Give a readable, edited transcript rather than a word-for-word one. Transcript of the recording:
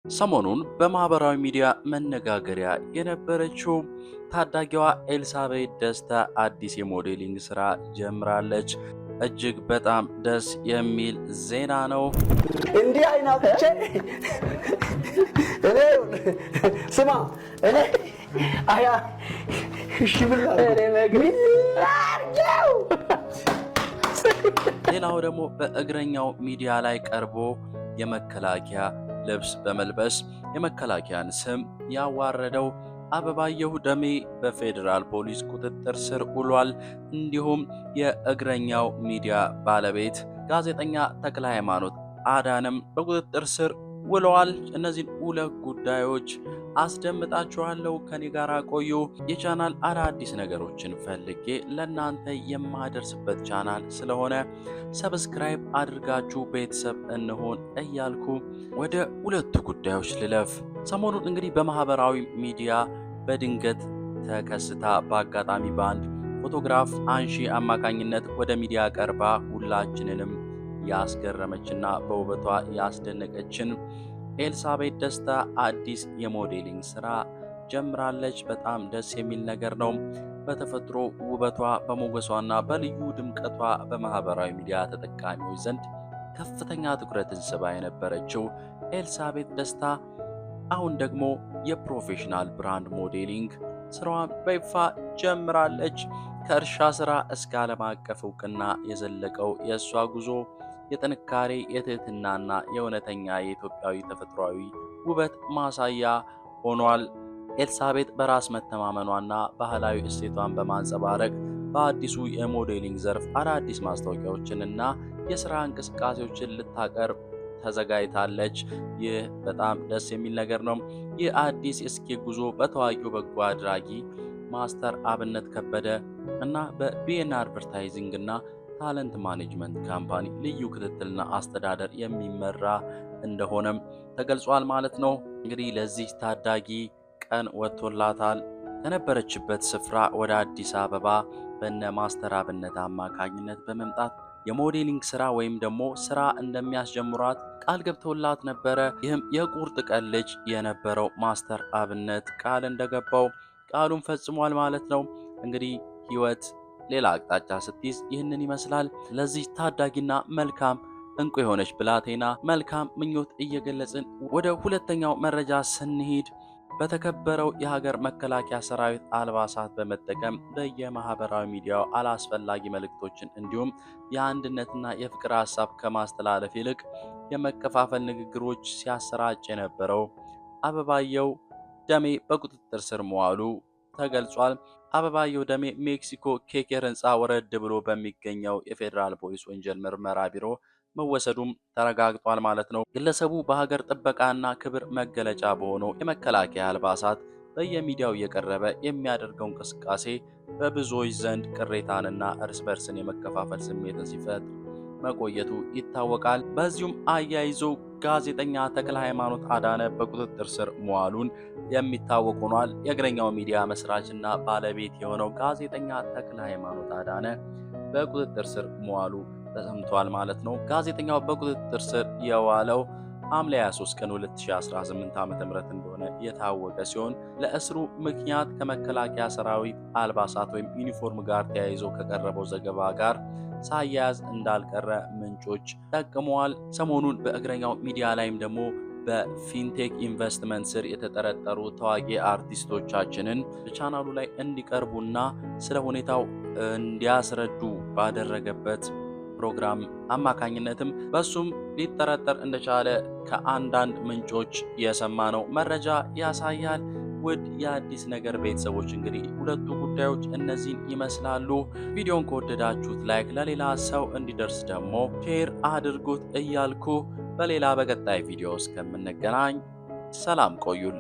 ሰሞኑን በማህበራዊ ሚዲያ መነጋገሪያ የነበረችው ታዳጊዋ ኤልሳቤጥ ደስታ አዲስ የ modeling ስራ ጀምራለች። እጅግ በጣም ደስ የሚል ዜና ነው። እንዲህ አይናፍቼ እኔ ስማ እኔ አያ እሺ ምን ላድርገው? ሌላው ደግሞ በእግረኛው ሚዲያ ላይ ቀርቦ የመከላከያ ልብስ በመልበስ የመከላከያን ስም ያዋረደው አበባየሁ ደሜ በፌዴራል ፖሊስ ቁጥጥር ስር ውሏል። እንዲሁም የእግረኛው ሚዲያ ባለቤት ጋዜጠኛ ተክለ ሃይማኖት አዳነም በቁጥጥር ስር ውለዋል። እነዚህን ሁለት ጉዳዮች አስደምጣችኋለሁ። ከኔ ጋር ቆዩ። የቻናል አዳዲስ ነገሮችን ፈልጌ ለእናንተ የማደርስበት ቻናል ስለሆነ subscribe አድርጋችሁ ቤተሰብ እንሆን እያልኩ ወደ ሁለቱ ጉዳዮች ልለፍ። ሰሞኑን እንግዲህ በማህበራዊ ሚዲያ በድንገት ተከስታ በአጋጣሚ በአንድ ፎቶግራፍ አንሺ አማካኝነት ወደ ሚዲያ ቀርባ ሁላችንንም ያስገረመችና በውበቷ ያስደነቀችን ኤልሳቤጥ ደስታ አዲስ የ modeling ስራ ጀምራለች። በጣም ደስ የሚል ነገር ነው። በተፈጥሮ ውበቷ በሞገሷና በልዩ ድምቀቷ በማህበራዊ ሚዲያ ተጠቃሚዎች ዘንድ ከፍተኛ ትኩረትን ስባ የነበረችው ኤልሳቤጥ ደስታ አሁን ደግሞ የ professional brand modeling ስራዋን በይፋ ጀምራለች። ከእርሻ ስራ እስከ ዓለም አቀፍ እውቅና የዘለቀው የእሷ ጉዞ የጥንካሬ፣ የትህትናና የእውነተኛ የኢትዮጵያዊ ተፈጥሯዊ ውበት ማሳያ ሆኗል። ኤልሳቤጥ በራስ መተማመኗና ባህላዊ እሴቷን በማንጸባረቅ በአዲሱ የ modeling ዘርፍ አዳዲስ ማስታወቂያዎችንና የስራ እንቅስቃሴዎችን ልታቀርብ ተዘጋጅታለች። ይህ በጣም ደስ የሚል ነገር ነው። ይህ አዲስ የስኬት ጉዞ በታዋቂው በጎ አድራጊ ማስተር አብነት ከበደ እና በቢኤን advertising እና talent management company ልዩ ክትትልና አስተዳደር የሚመራ እንደሆነም ተገልጿል ማለት ነው። እንግዲህ ለዚህ ታዳጊ ቀን ወጥቶላታል። ከነበረችበት ስፍራ ወደ አዲስ አበባ በነ ማስተር አብነት አማካኝነት በመምጣት የ modeling ስራ ወይም ደግሞ ስራ እንደሚያስጀምሯት ቃል ገብተውላት ነበረ። ይህም የቁርጥ ቀን ልጅ የነበረው ማስተር አብነት ቃል እንደገባው ቃሉን ፈጽሟል ማለት ነው። እንግዲህ ህይወት ሌላ አቅጣጫ ስትይዝ ይህንን ይመስላል። ለዚህ ታዳጊና መልካም እንቁ የሆነች ብላቴና መልካም ምኞት እየገለጽን ወደ ሁለተኛው መረጃ ስንሄድ በተከበረው የሀገር መከላከያ ሰራዊት አልባሳት በመጠቀም በየማህበራዊ ሚዲያው አላስፈላጊ መልእክቶችን እንዲሁም የአንድነትና የፍቅር ሀሳብ ከማስተላለፍ ይልቅ የመከፋፈል ንግግሮች ሲያሰራጭ የነበረው አበባየሁ ደሜ በቁጥጥር ስር መዋሉ ተገልጿል። አበባየሁ ደሜ ሜክሲኮ ኬኬር ህንፃ ወረድ ብሎ በሚገኘው የፌዴራል ፖሊስ ወንጀል ምርመራ ቢሮ መወሰዱም ተረጋግጧል ማለት ነው። ግለሰቡ በሀገር ጥበቃና ክብር መገለጫ በሆነው የመከላከያ አልባሳት በየሚዲያው እየቀረበ የሚያደርገው እንቅስቃሴ በብዙዎች ዘንድ ቅሬታንና እርስ በርስን የመከፋፈል ስሜትን ሲፈጥር መቆየቱ ይታወቃል። በዚሁም አያይዞ ጋዜጠኛ ተክለ ሃይማኖት አዳነ በቁጥጥር ስር መዋሉን የሚታወቅ ሆኗል። የእግረኛው ሚዲያ መስራችና ባለቤት የሆነው ጋዜጠኛ ተክለ ሃይማኖት አዳነ በቁጥጥር ስር መዋሉ ተሰምቷል ማለት ነው። ጋዜጠኛው በቁጥጥር ስር የዋለው ሐምሌ 23 ቀን 2018 ዓ.ም እንደሆነ የታወቀ ሲሆን ለእስሩ ምክንያት ከመከላከያ ሰራዊት አልባሳት ወይም ዩኒፎርም ጋር ተያይዞ ከቀረበው ዘገባ ጋር ሳያያዝ እንዳልቀረ ምንጮች ጠቅመዋል። ሰሞኑን በእግረኛው ሚዲያ ላይም ደግሞ በፊንቴክ ኢንቨስትመንት ስር የተጠረጠሩ ታዋቂ አርቲስቶቻችንን በቻናሉ ላይ እንዲቀርቡና ስለ ሁኔታው እንዲያስረዱ ባደረገበት ፕሮግራም አማካኝነትም በሱም ሊጠረጠር እንደቻለ ከአንዳንድ ምንጮች የሰማነው መረጃ ያሳያል። ውድ የአዲስ ነገር ቤተሰቦች እንግዲህ ሁለቱ ጉዳዮች እነዚህን ይመስላሉ። ቪዲዮን ከወደዳችሁት like፣ ለሌላ ሰው እንዲደርስ ደግሞ share አድርጉት እያልኩ በሌላ በቀጣይ ቪዲዮ እስከምንገናኝ ሰላም ቆዩል።